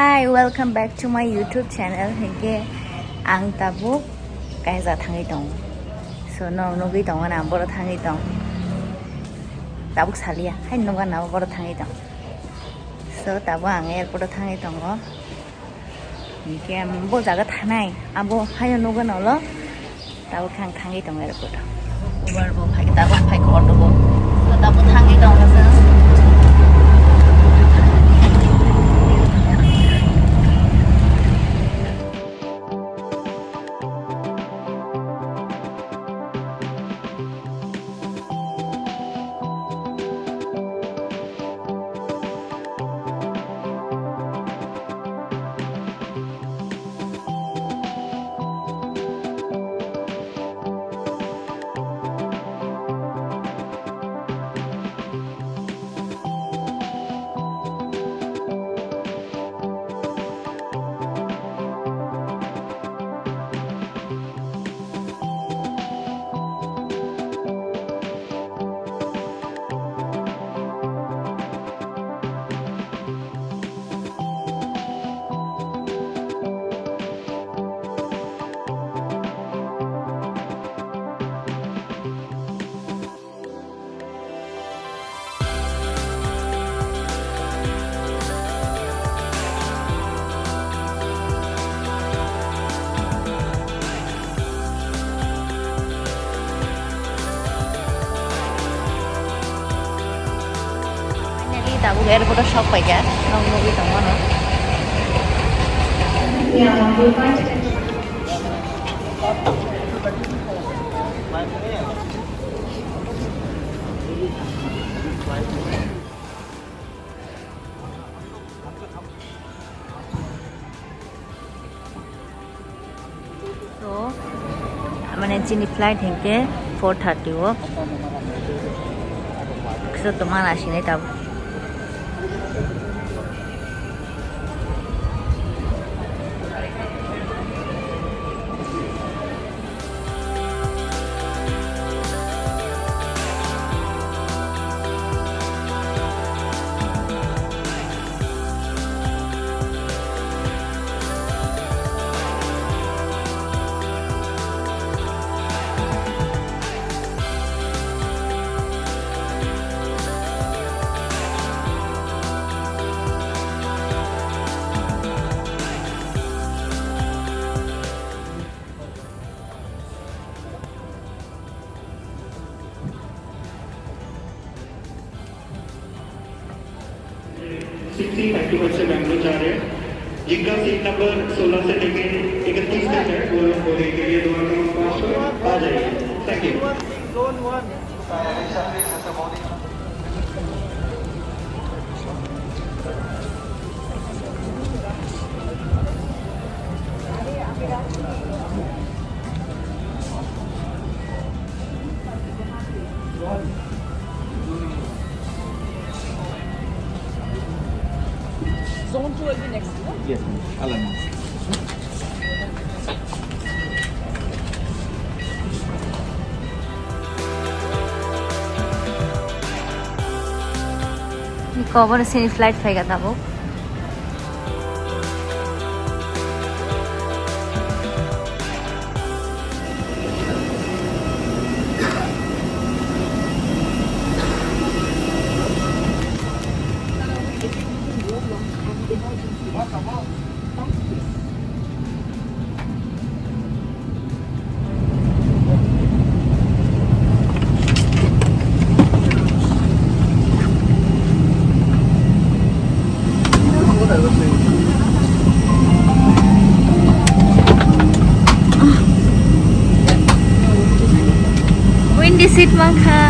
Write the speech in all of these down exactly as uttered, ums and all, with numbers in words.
Hi, welcome back to my YouTube channel. Hinkhe ang tabuk kaisa thangwi tongo. So, no nugwi tongo na, boro thangwi tong. Tabuk salia, hai nugwa na boro thangwi tong. So, tabuk ang airport o thangwi tongo. Hinkhe bo jaga thanai, abo haino nugwi nolo. Tabuk khe ang thangwi tongo airport o. Uber bo phai, tabuk phai khe auto bo. So, tabuk thangwi tongo chwng. Finally, tabuk airport o sok paikha, nok nugwi tongmano. So, mane chini flight hinkhe four thirty o. So, tongma nasinai tabuk. Sixty Activa से बेंगलोर जा रहे हैं, जिनका seat number सोलह से लेके इकतीस तक है, वो लोग बोले के लिए दोबारा आ जाइए। Thank you। Zone two will be next, no? Yes, ma'am. Alam. Iko obo sini flight phaikha tabuk. Windy seat mankha.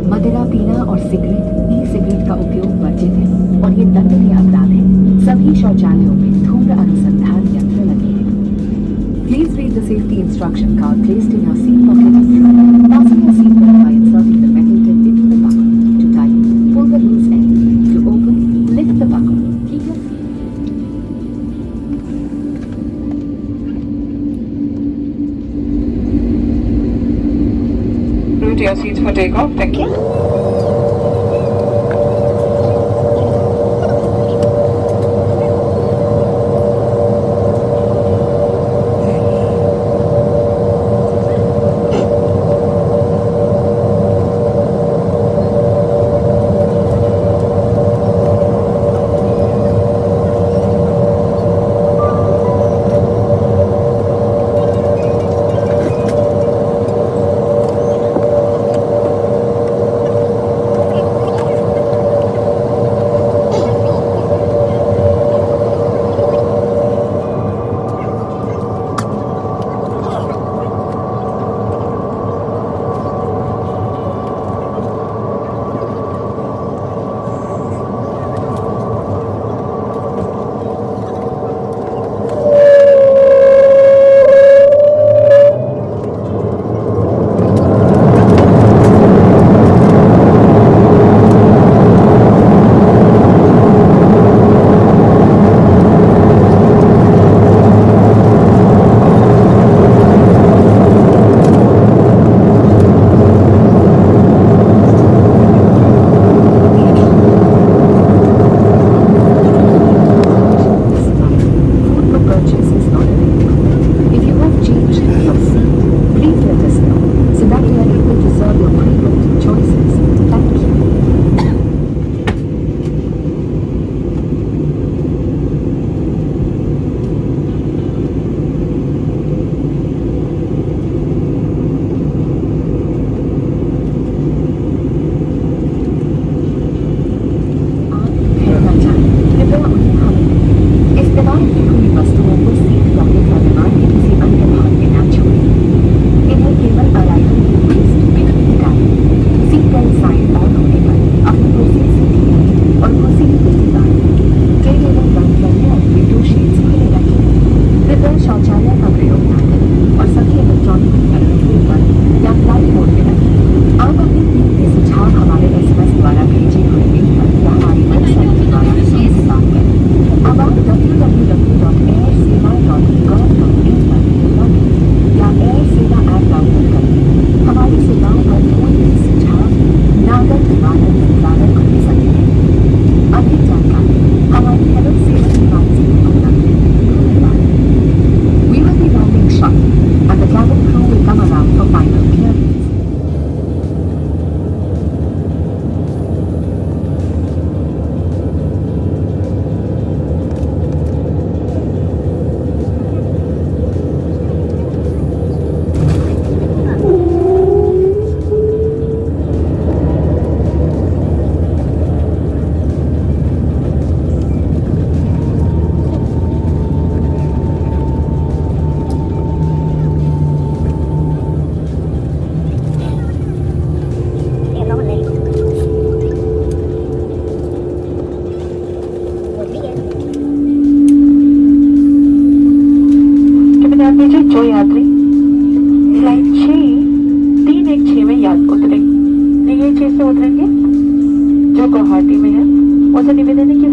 मदिरा पीना और सिगरेट, ई सिगरेट का उपयोग वर्जित है और ये दंडनीय अपराध है। सभी शौचालयों में धूम्र अनुसंधान यंत्र लगे हैं। Please read the safety instruction card placed in your seat pocket in front. Fasten your seat belt by inserting the metal tip into the buckle. To tighten, pull the loose end. To open, lift the buckle. Keep your seat Route your seats for takeoff. Thank you.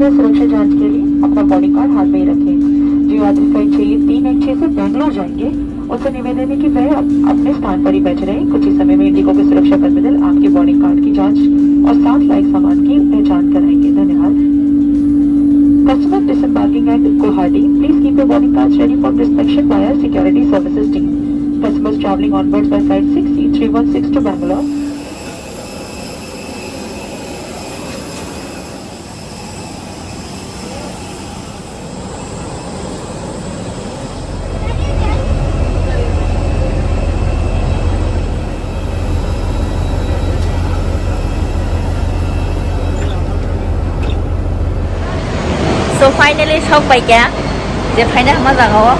सुरक्षा जांच के लिए अपना boarding card हाथ में ही रखें। जो यात्री फ्लाइट छह एक तीन एक छह से बैंगलोर जाएंगे, उनसे निवेदन है कि वह अप-, अपने स्थान पर ही बैठे रहें। कुछ ही समय में इंडिगो के सुरक्षा कर्मी दल आपके बॉर्डिंग कार्ड की जांच और साथ लाए सामान की पहचान कराएंगे। धन्यवाद। Customers disembarking at Guwahati, please keep your boarding cards ready for inspection by our security services team. Customers traveling onwards by flight six C three one six to Bangalore. So finally sok pai kha, je phaina hama jaga o.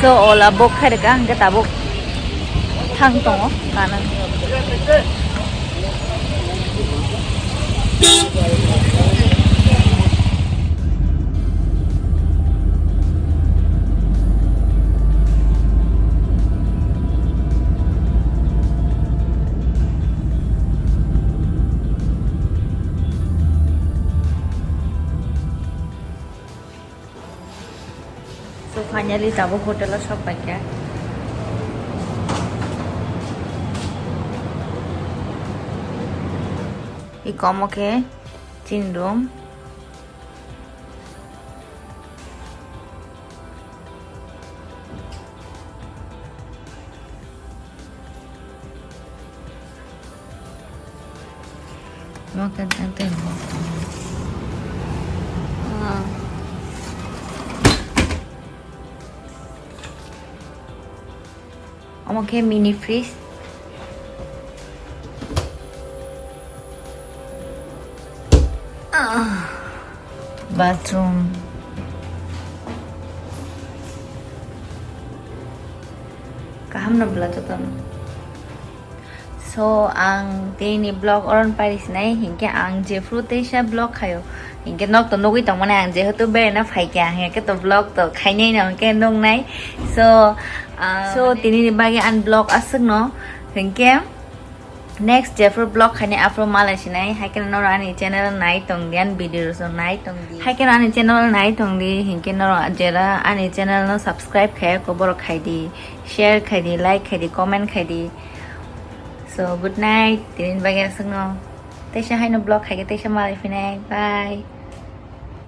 So, ola book khai rwkha, hwnkhe tabuk thang tongo, kana. So finally tabuk hotel o sok paikha. Iko omo khe chini room. Makan ante mo. Ah. Omo khe mini fridge. Ah. Bathroom. Kaham no bwla jotono. So, ang tini vlog oron pari sinai, hinkhe ang jephru teisa vlog khayo, hinkhe nok to nugui tongmani ang jehetu beraina phaikha, hinkhe to vlog to khainai no hinkhe nuknai. So, ah, so tini ni bagwi ang vlog aswkno, hinkhe next jephru vlog khainai aphru malai sinai, haikhe norok ani channel nai tongdi, ani video rok nai tongdi, haikhe ani channel nai tongdi, hinkhe norok jera ani channel no subscribe khaiya khe borok khaidi, share khaidi, like khaidi, comment khaidi. So, good night. Tini bagwi aswkno. Teisa haino vlog khaikhe teisa malai phinai. Bye.